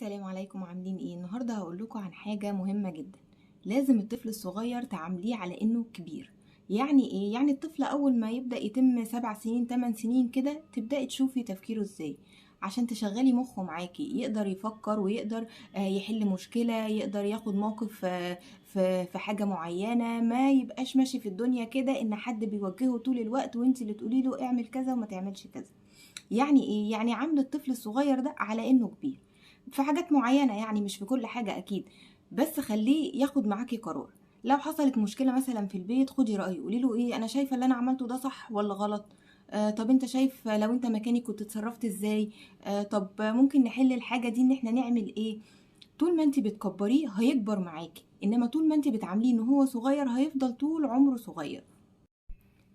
السلام عليكم، عاملين ايه؟ النهارده هقول لكم عن حاجة مهمة جدا. لازم الطفل الصغير تعامليه على انه كبير. يعني ايه؟ يعني الطفل اول ما يبدا يتم 7 سنين 8 سنين كده تبداي تشوفي تفكيره ازاي عشان تشغلي مخه معاكي، يقدر يفكر ويقدر يحل مشكلة، يقدر ياخد موقف في حاجة معينة، ما يبقاش ماشي في الدنيا كده ان حد بيوجهه طول الوقت وانت اللي تقولي له اعمل كذا وما تعملش كذا. يعني ايه؟ يعني عامل الطفل الصغير ده على انه كبير في حاجات معينة، يعني مش في كل حاجة أكيد، بس خليه ياخد معاكي قرار. لو حصلت مشكلة مثلا في البيت خدي رأيه، قولي له ايه، أنا شايفة اللي أنا عملته ده صح ولا غلط؟ طب انت شايف لو انت مكاني كنت اتصرفت ازاي؟ طب ممكن نحل الحاجة دي ان احنا نعمل ايه؟ طول ما انت بتكبريه هيكبر معاكي، انما طول ما انت بتعامليه ان هو صغير هيفضل طول عمره صغير.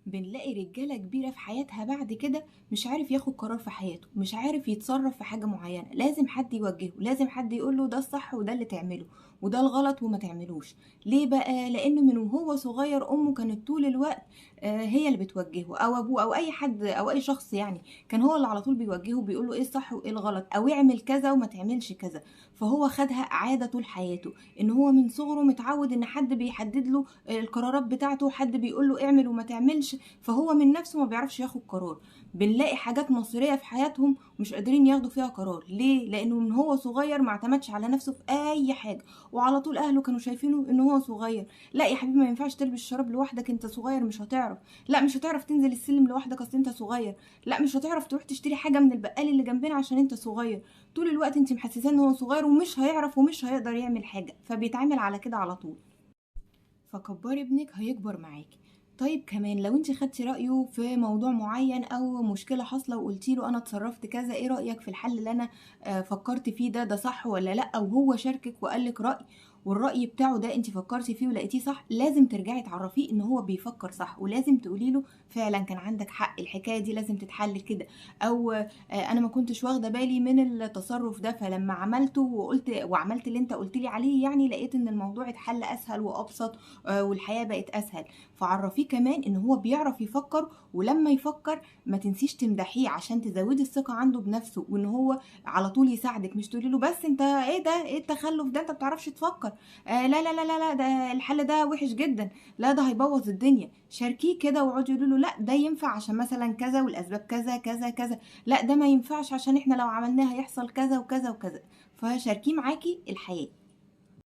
بنلاقي رجالة كبيرة في حياتها بعد كده مش عارف ياخد قرار في حياته، مش عارف يتصرف في حاجة معينة، لازم حد يوجهه، لازم حد يقوله ده الصح وده اللي تعمله وده الغلط وما تعملوش. ليه بقى؟ لأنه من وهو صغير أمه كانت طول الوقت هي اللي بتوجهه، أو أبوه أو أي حد أو أي شخص، يعني كان هو اللي على طول بيوجهه، بيقوله إيه الصح وإيه الغلط، أو اعمل كذا وما تعملش كذا. فهو خدها عادة طول حياته، إن هو من صغره متعود إن حد بيحدد له القرارات بتاعته، حد بيقوله اعمل وما تعملش، فهو من نفسه ما بيعرفش ياخد قرار. بنلاقي حاجات مصيرية في حياتهم مش قادرين ياخدوا فيها قرار. ليه؟ لأنه من هو صغير ما اعتمدش على نفسه في أي حاجة، وعلى طول أهله كانوا شايفينه إن هو صغير. لا يا حبيبي ما ينفعش تلبس شراب لوحدك، أنت صغير مش هتعرف. لا مش هتعرف تنزل السلم لوحدك أصل أنت صغير. لا مش هتعرف تروح تشتري حاجة من البقال اللي جنبنا عشان أنت صغير. طول الوقت أنت محسساه إن هو صغير ومش هيعرف ومش هيقدر يعمل حاجة، فبيتعامل على كده على طول. فكبري ابنك هيكبر معاكي. طيب كمان لو انت خدتي رأيه في موضوع معين او مشكلة حاصلة وقلتي له انا اتصرفت كذا، ايه رأيك في الحل اللي انا فكرت فيه ده، ده صح ولا لا؟ وهو شاركك وقالك رأي، والرأي بتاعه ده انت فكرتي فيه ولقيتيه صح، لازم ترجعي تعرفيه ان هو بيفكر صح، ولازم تقولي له فعلا كان عندك حق، الحكاية دي لازم تتحل كده، او انا ما كنتش واخدة بالي من التصرف ده، فلما عملته وقلت وعملت اللي انت قلت لي عليه يعني لقيت ان الموضوع اتحل اسهل وابسط، والحياة بقت اسهل. فعرفيه كمان ان هو بيعرف يفكر، ولما يفكر ما تنسيش تمدحيه عشان تزودي الثقة عنده بنفسه، وان هو على طول يساعدك، مش تقولي له بس انت ايه ده، ايه التخلف ده، انت ما بتعرفش تفكر، لا لا لا لا لا ده الحل ده وحش جدا، لا ده هيبوظ الدنيا. شاركيه كده واقعدي قولي له لا ده ينفع عشان مثلا كذا والاسباب كذا كذا كذا، لا ده ما ينفعش عشان احنا لو عملناه هيحصل كذا وكذا وكذا. فشاركيه معاكي الحياة.